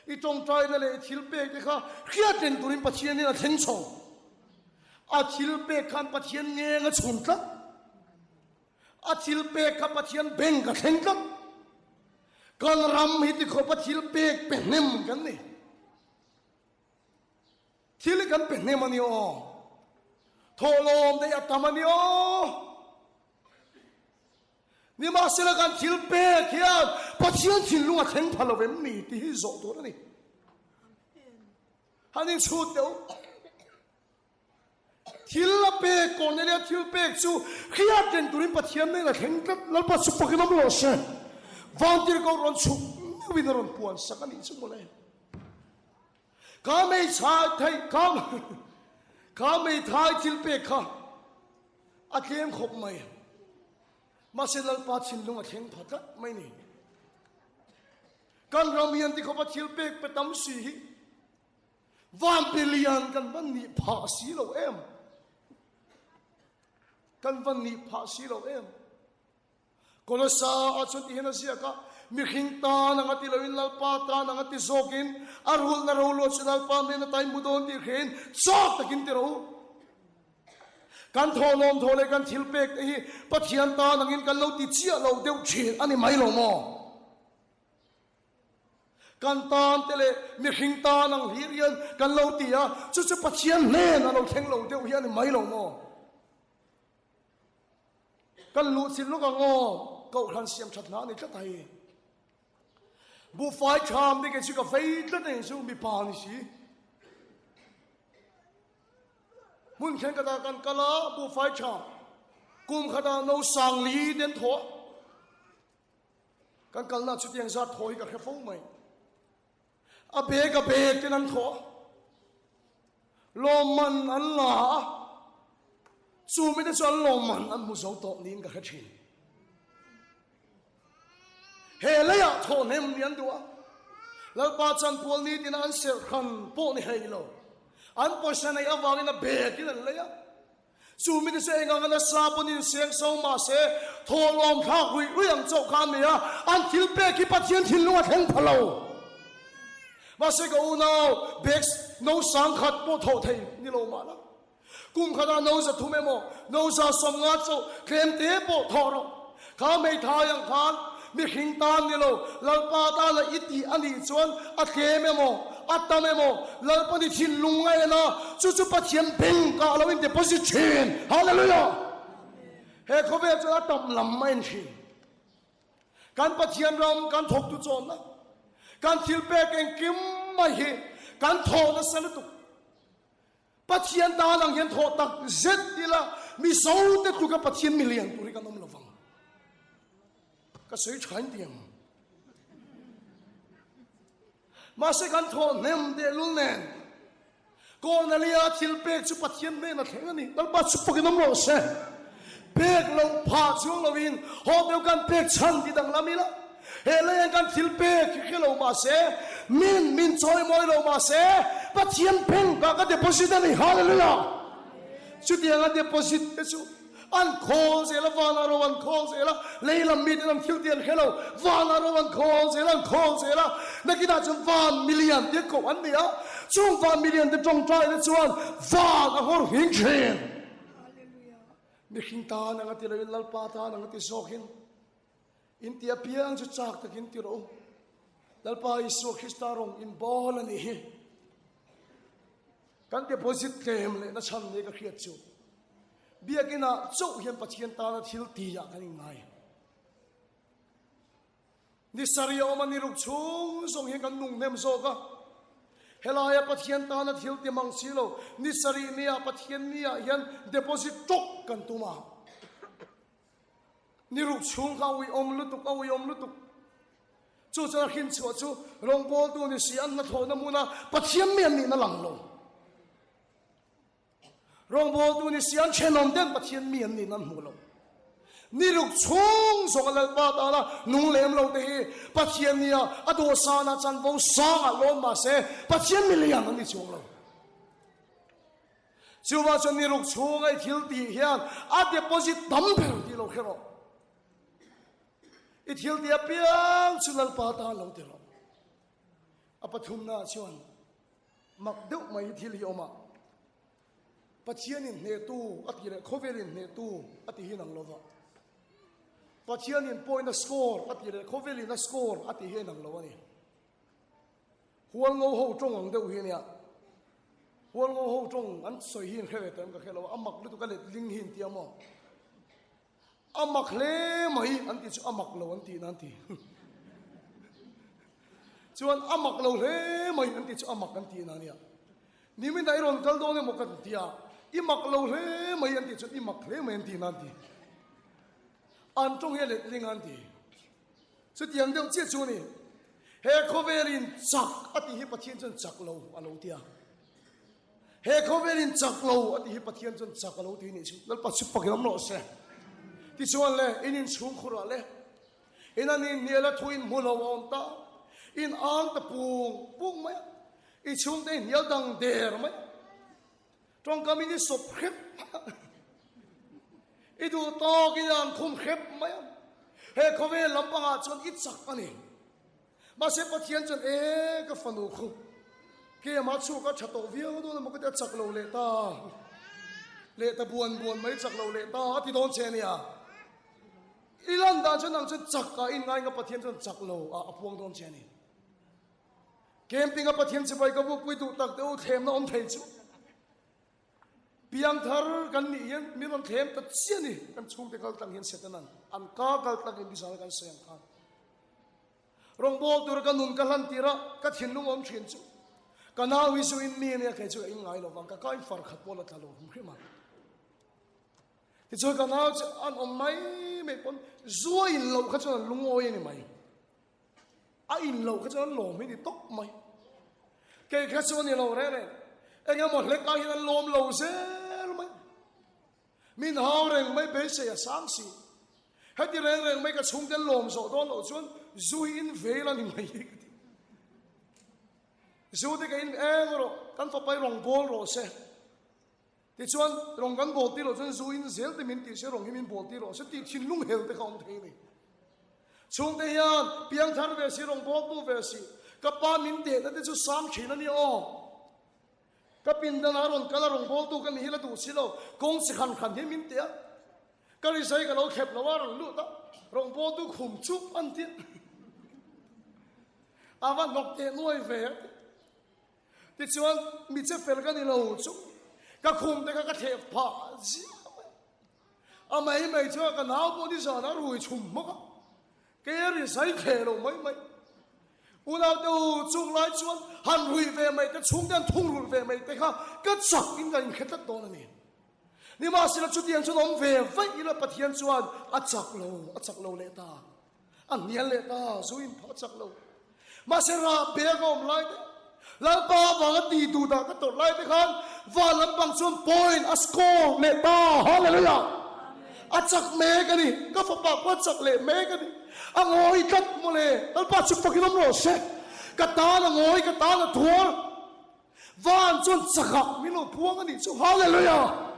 I tawngtaina leh i thil pek te kha hriat reng turin Pathianin a thleng chho. A thil pek khan Pathian ngeng a chhun tlat. A thil pek kha Pathian bank a thleng tlat. Kan ram hi tikhawp a thil pek pe hnem kan ni. Thil hi kan pe hnem a ni aw. Thawhlawm te hi a tam a ni aw. Nimahsela kan thil pek hian Pathian thinlung a thleng pha lo em ni tih hi zawh tur a ni. Han inchhut deuh. Thil a pek, Cornelia thil pek chu hriat reng turin Pathian nen a thleng tlat. Lalpa chu pakin awm lo se. Vantirhkoh rawn chhuk meuhin a rawn puan sak a nih chu mawle. Ka hmeichhai thei, ka ka hmeithai thil pek kha a tlem khawp mai. Mahse Lalpa thinlung a thleng pha tlat mai ni. Kan ram hian tikhawp a thil pek pe tam si hi Vanpi lian kan van nih phah si lo em? Kan van nih phah si lo em? Kolosa ah chuan tihian a ziak a, mihring tan anga ti loin Lalpa tan anga ti zawkin a rulhna roluah chu Lalpa hnen a taimbu dawn tih hrein chak takin ti rawh u. Kan thawhlawm thaw leh kan thil pek te hi Pathian tan angin kan lo ti chiah lo deuh thin a ni mai lo maw? Kan tan te leh mihring tan ang hlir hian kan lo ti a, chu chu Pathian hnen a lo thleng lo deuh hi a ni mai lo maw? Kan luh chin lawk ang aw, Kohhran siam that hna a ni tlat a hei. Buhfai tham te kei chu ka vei tlat a ni chu mipa ni si. Hmun thenkhatah kan kal a, buhfai tham kum khatah no sang li te an thaw a. Kan kalna chutiang zat thaw hi ka hre fo mai. A bag a bag ten an thaw a, lawmman an la a, chu mite chu an lawmman an hmu zo tawh niin ka hre thin. He leiah thaw hnem ni an duh a, Lalpa chanpual nitin an serh hran pawh ni hei lo. An pawisa neih avangin a bag in an lei a, Chu mite chu eng anga nasa pawn inseng so mahse thawhlawm thlak ruih ruih ang chauh kha an nei a, an thil pek hi Pathian thinlung a thleng pha lo. Mahse ka unau, bag no sang khat pawh thawh thei ni lo mah la, kum khatah no za thum emaw, no za 50 chauh tlem te pawh thawh rawh. Kha hmeithai ang khan mihring tan ni lo, Lalpa tana i tih a nih chuan a tlem emaw, a tam emaw, Lalpa ni thinlung a en a, chu chu Pathian beng kah lo in deposit thin. Hallelujah! He khawvel chuan a tam lam a en thin. Kan Pathian ram kan thawktu chawmna, kan thil pek engkim mai hi kan thawh nasa lutuk. Pathian tan ang hian thawh tak zet ila Mizo te tluka Pathian mi lian tur hi kan awm lo vang. Ka sawi thain tiang. Mahse kan thawh hnem tehlul nen. Kornelia thil pek chu Pathian hnena thleng a ni. Lalpa chu pakin awm rawh se. Pek loh phah chuang loin haw deuh kan pek chhan ti danglam ila. He leiah kan thil pek hi hre lo mah se, min min chawimawi lo mah se, Pathian bank ah ka deposit a ni. Hallelujah! Chutianga deposit te chu an khawl zel a, vanah ro an khawl zel a, lei lam miten an thil tih an hre lo, vanah ro an khawl zel a, an khawl zel a, nakinah chuan van milian te koh an ni a, chung van milian te tawngtaina chuan van a nghawr hing thin. Mihring tan anga ti loin Lalpa tan anga ti zawkin in ti apiang chu chak takin ti rawh u. Lalpa Isua Krista rawng in bawl a nih hi. Kan deposit tlem leh na chhan nia ka hriat chu Biakinah chauh hian Pathian tana thil ti ah kan inngai. Ni sarih a awm a, ni ruk chhung zawng hian kan nung hnem zawk a. Helaia Pathian tana thil ti mang si lo, ni sarih nia Pathian niah hian deposit tawk kan tum a. Ni ruk chhung kha a uiawm lutuk, a uiawm lutuk. Chu chuan a hrinchhuah chu rawngbawltu ni si an hnathawhna hmuna Pathian mi an nihna lang lo. Rawngbawltu ni si an thenawm ten Pathian mi an nihna an hmuh lo. Ni ruk chhung zawng a Lalpa tana nung lem lo te hi Pathian nia a dawhsana chanvo sangah lawm mah se Pathian mi lian an ni chuang lo. Chuvang chuan ni ruk chhunga i thil tih hian a deposit tam ber tih lo hre rawh. I thil tih apiang chu Lalpa tan lo ti rawh. A pathumnaah chuan mak deuh mai thil hi awm a, Pathianin hnehtu a tih leh khawvelin hnehtu a tih hi inang lo va. Pathianin point a score a tih leh khawvelin a score a tih hi a inang lo a ni. Hualngo ho tawng ang deuh hi ania. Hualngo ho tawng an sawi hi in hre ve tawh em ka hre lo a, a mak lutuk a let ling hi in tia maw? A mak hle mai an tih chu a mak lo an tih na an ti. Chuan a mak lo hle mai an tih chu a mak an tih na ania. Nimin ah i rawn kal dawn emaw ka ti a, i mak lo hle mai an tih chuan i mak hle mai an tih na an ti. An tawng hi a let ling a an ti. Chutiang deuh chiah chu a ni. He khawvelin chak a tih hi Pathian chuan chak lo a lo ti a. He khawvelin chak lo a tih hi Pathian chuan chak a lo ti nih chu. Lalpa chu pakin awm rawh se. Tichuan le, in inchhung khurah le, in an inhnial a thu in hmu lo a awm ta, in ang ta pung pung mai a, i chhungte inhnial dang der mai a. Tawngkam in i sawp hrep mai a, i duh tawk in an khum hrep mai a, he khawvel lampangah chuan i chak a ni. Mahse Pathian chuan e ka fanu khu keimah chhuak a tha tawh viau dawn emaw ka ti a chak lo leh ta leh ta buan buan mai chak lo leh ta a ti dawn che ania. I lan dan chuan nang chuan chak ah in ngai nga Pathian chuan chak lo ah a puang dawn che a ni. Camping a Pathian chibai ka bukpui duh tak te u thlemna awm thei chu piangthar kan nih hian min rawn thlem ta chiah ni kan chhungte kal tlang hian Setanan an ka kal tlang in bizar kan sawi ang khan rawngbawl tur ka nun ka hlan tir a ka thinlung awm thin chu ka nau hi chu in mi ania kei chu ka in ngai lovang ka ka in far khat pawh la tla lo hrim hrim ang tichuan ka nau chu an awm mai mai pawn zua in loh kha chuan an lungawi a ni mai. A in loh kha chuan an lawm hi ni tawp mai. Kei kha chu a ni lo reng reng. Eng emaw hlek ah hian an lawm lo zel mai. Min hau reng mai beisei a sang si. Heti reng reng mai ka chhungte an lawm zawh dawn loh chuan zu hi in veil a ni mai hi ka ti. Zu te ka in eng rawh, kan fapa hi rawn bawl rawh se. Tichuan, rawng kan bawl tir loh chuan zu in zel te min tih se, rawng hi min bawl tir rawh se tih thinlung hel te kha awm thei a ni. Chhungte hian piangthar ve si, rawng bawltu ve si, ka pa min dehna te chu sang thin a ni aw. Ka pindanah rawn kal a, rawng bawltu ka ni hi la duh si lo, kawng chi khan khan hi min ti a. Ka rizai ka lo thlep lo a, rawn lut a, rawng bawltu khum chup an ti a. A va hnawk teh nuai ve a ti. Tichuan, mi che fel ka ni lo chu ka khum te kha ka thleh phah ziah mai. A mai mai chuan ka nau pawh nizan a rui chhum hmawk a, kei a ri zai thleh lo mai mai. Unau te u chung lai chuan han rui ve mai te, chhungte han thungrulh ve mai te kha ka chak in ka inhre tlat dawn a ni. Nimahsela chutiang chuan awm ve vaih ila Pathian chuan a chak lo, a chak lo leh ta. A hnial leh ta, zu in phah chak lo. Mahse rah bek a awm lai te. Lalpa avanga ti duhdah ka tawrh lai te khan van lampang chuan point a score leh ta. Hallelujah! A chak mek a ni. Ka fapa pawh a chak leh mek a ni. A ngawi tlat mawle. Lalpa chu fakin awm rawh se. Ka tan a ngawi, ka tan a tuar. Van chuan chakah min lo puang a nih chu. Hallelujah!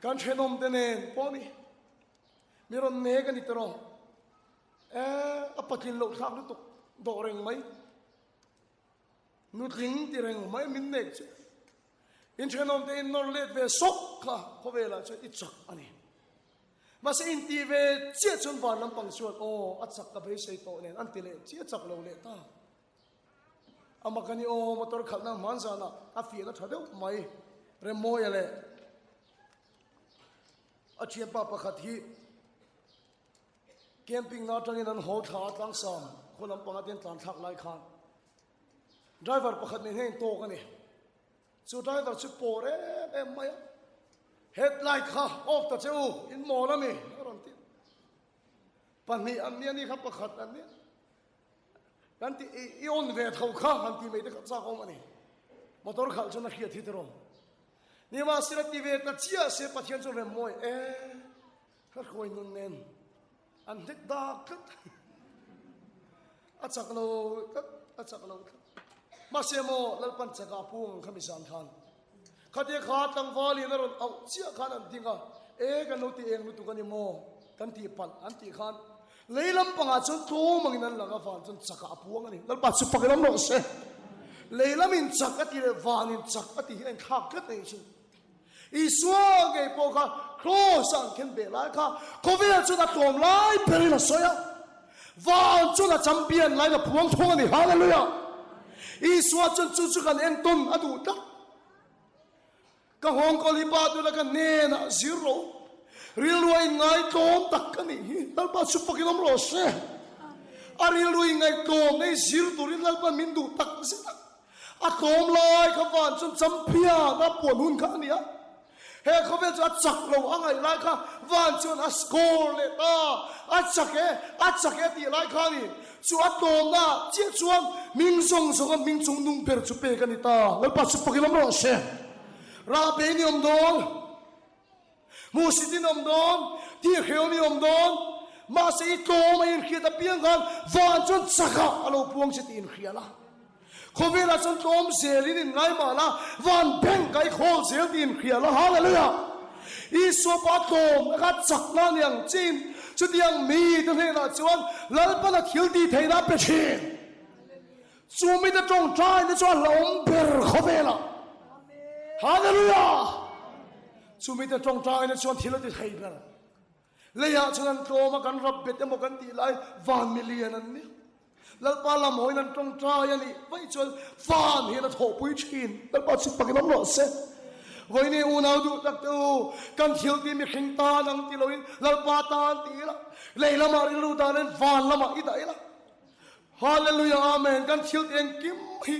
Kan thenawm te nen pawh ni. Mi rawn nek a ni tawh. Eh, a patlin loh thlak lutuk dawh reng mai. Nutling ti reng mai min nek chu. In thenawm te in nawr let ve sawk kha khawvelah chuan i chak a ni. Mahse in ti ve chiah chuan van lampang chuan aw a chak ka beisei tawh nen an ti leh chiah chak lo leh ta. A mak a ni aw motor khalhna hman zanah a fiahna tha deuh mai Remmawia leh a thianpa pakhat hi Camping na atangin an haw thla a tlangsam khaw lampang atin tlan thlak lai khan driver pakhat nen hian tawk a ni. Chu driver chu pawr em em mai a, headlight kha off ta che u, in mawl a mi a rawn ti. Pahnih an nia ni kha pakhat an nia. Kan ti i on ve tho kha han ti mai te kha chak awm a ni. Motor khalh chuan a hriat hi tiraw. Nimahsela ti ve ta chiah se Pathian chu rem mawi e. Ka hruai nun nen an hnek dak tlat. A chak lo tlat, a chak lo tlat. Mahse maw Lalpan chakah pung ang kha mi zan khan. Khatia kha tlangval in a rawn auh chiah khan an ding a, e kan lo ti eng lutuk a ni maw kan tih palh an tih khan lei lampangah chuan tlawm angin an lang a, van chuan chakah a puang a ni. Lalpa chu fak lam rawh se. Lei lamin chak a ti leh vanin chak a tih hi a inthlak tlat a nih chu. Isua ngei pawh kha Kraws ah an khen beh lai kha khawvel chuan a tlawm lai berin a sawi a, van chuan a champion laiin a phuang thung a ni. Hallelujah! Isua chuan chu chu kan entawn a duh tlat. Ka nghawngkawl hi pa tuna ka hnenah zir rawh u. Rilru a inngai tlawm tak ka nih hi. Lalpa chu fakin awm rawh se. A rilru inngaihtlawm nei zir turin Lalpa min duh tak zet a. A tlawm lai kha van chuan champion a puan hun kha a ni a, he khawvel chu a chak lo a ngaih lai kha van chuan a score leh ta, a chak e, a chak e tih lai kha a ni. Chu a tlawmna chiah chuan hming zawng zawnga hming chung nung ber chu pek a ni ta. Lalpa chu fakin awm rawh se. Rahbe ni awm dawn. Hmuhsit in awm dawn, tihhreu ni awm dawn, mahse i tlawm a inhriat apiang khan van chuan chakah a lo puang che tih inhria la. Khawvelah chuan tlawm zelin in ngai mah la, van bank ah i khawl zel tih inhria la. Hallelujah! Isua pawh a tlawmna kha chakna a ni ang chiin chutiang mite hnenah chuan Lalpan a thil tih theihna a pe thin. Chu mite tawngtaina chu a hlauhawm ber khawvelah. Hallelujah! Chu mite tawngtaina chuan thil a ti thei ber. Leiah chuan an tlawm a, kan rap bet emaw kan tih lai van milian an ni. Lalpa lam hawiin an tawngtai a nih vaih chuan van hian a thawhpui thin. Lalpa chu pakin awm rawh se. Vawiin unau duh tak te u, kan thil tih mihring tan ang ti loin Lalpa tan ti ila, lei lamah rilru danin van lamah i dah ila. Hallelujah Amen kan thil te engkim hi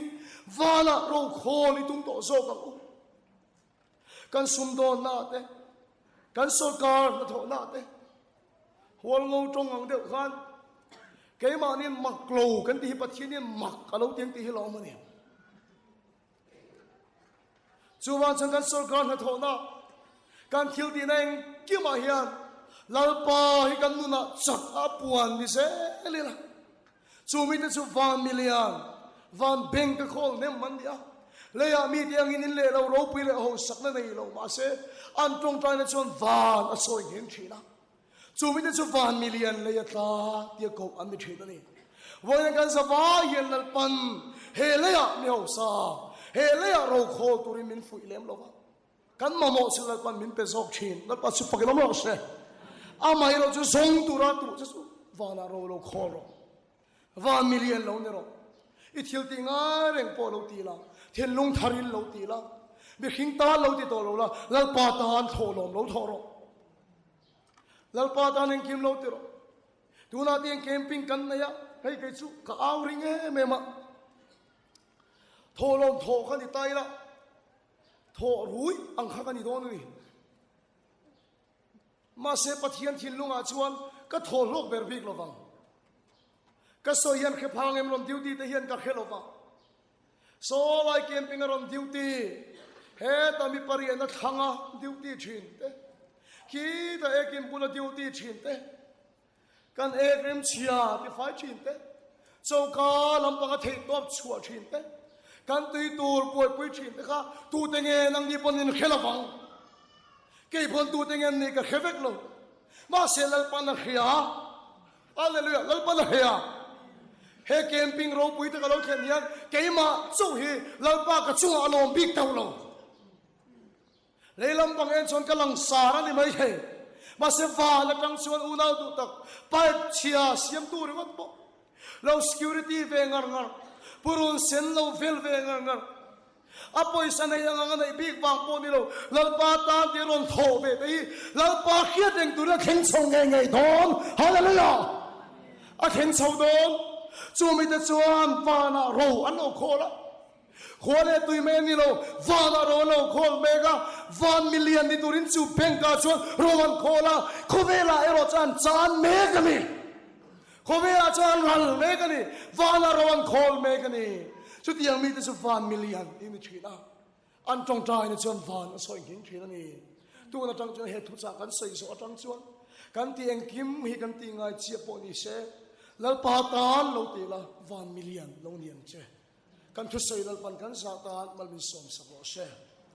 vanah rokhawl i tum tawh zawk ang u. Kan sumdawnna te, kan sorkar hnathawhna te, hualngo tawng ang deuh khan keimahniin mak lo kan tih hi Pathianin mak a lo ti ang tih hi lawm a ni. Chuvang chuan kan sorkar hnathawhna, kan thil tihna engkimah hian Lalpa hi kan nunah chak a puan ni zel ila. Chu mite chu van milian, van bank a khawl hnem an ni a. Leiah mite angin in leh lo ropui leh hosakna nei lo mahse an tawngtaina chuan van a sawi nghen thin a. Chu mite chu van milian lei a tla tia koh an ni thin a ni. Vawiin kan zavai hian Lalpan he leiah mi hausa, he leiah rokhawl turin min fuih lem lo va. Kan mamawh chu Lalpan min pe zawk thin. Lalpa chu fakin awm rawh se. Amaherawh chu zawng tura tuh che chu vanah ro lo khawl rawh. Van milian lo ni rawh. I thil tih ngai reng pawh lo ti la, thinlung tharin lo ti la, mihring tan lo ti tawh lo la, Lalpa tan thawh lawm lo thawh rawh. Lalpa tan engkim lo ti rawh. Tunah te hian camping kan nei a, hei kei chu ka au ring em em a. Thawh lawm thawh kha ni ta ila, thawh rui ang kha ka ni dawn a ni. Mahse Pathian thinlungah chuan ka thaw hlawk ber bik lovang. Ka sawi hian hre phang em rawn duty te hian ka hre lova. Saw lai camping a rawn duty, heta mi pariahna thlanga duty thin te, khita ekin bula duty thin te, kan ek rem chhia tifai thin te, choka lampanga theihtawp chhuah thin te, kan tui tur buaipui thin te kha tute nge nangni pawn in hre lovang. Kei pawn tute nge an nih ka hre vek lo. Mahse Lalpan a hria. Hallelujah! Lalpan a hria. He camping ropui te ka lo thlen hian keimah chauh hi Lalpa ka chungah a lawm bik teuh lo. Lei lampang en chuan ka langsar a ni mai thei. Mahse van atang chuan unau duh tak pipe chhia siamtu ringawt pawh lo security ve ngar ngar, purun sen lo vel ve ngar ngar, A pawisa nei ang ang a neih bik vang pawh ni lo, Lalpa tan tih a rawn thawh ve te hi Lalpa hriat reng turin a thleng chho ngei ngei dawn. Hallelujah! A thleng chho dawn. Chu mite chuan vanah ro an lo khawl a. Khua leh tui mai a ni lo, vanah ro an lo khawl mek a. Van milian ni turin chu bank-ah chuan ro an khawl a, khawvelah erawh chuan an chan mek a ni. Khawvelah chuan ral mek a ni, vanah ro an khawl mek a ni. Chutiang mite chu van milian tih a ni thin a, an tawngtaina chuan van a sawi nghing thin a ni. Tun atang chuan he thuchah kan sawi zawh atang chuan kan tih engkim hi kan tih ngai chiah pawh ni se, Lalpa tan lo tih la, van milian lo ni ang che. Kan thusawi Lalpan kan zah tan mal min sawmsak rawh se.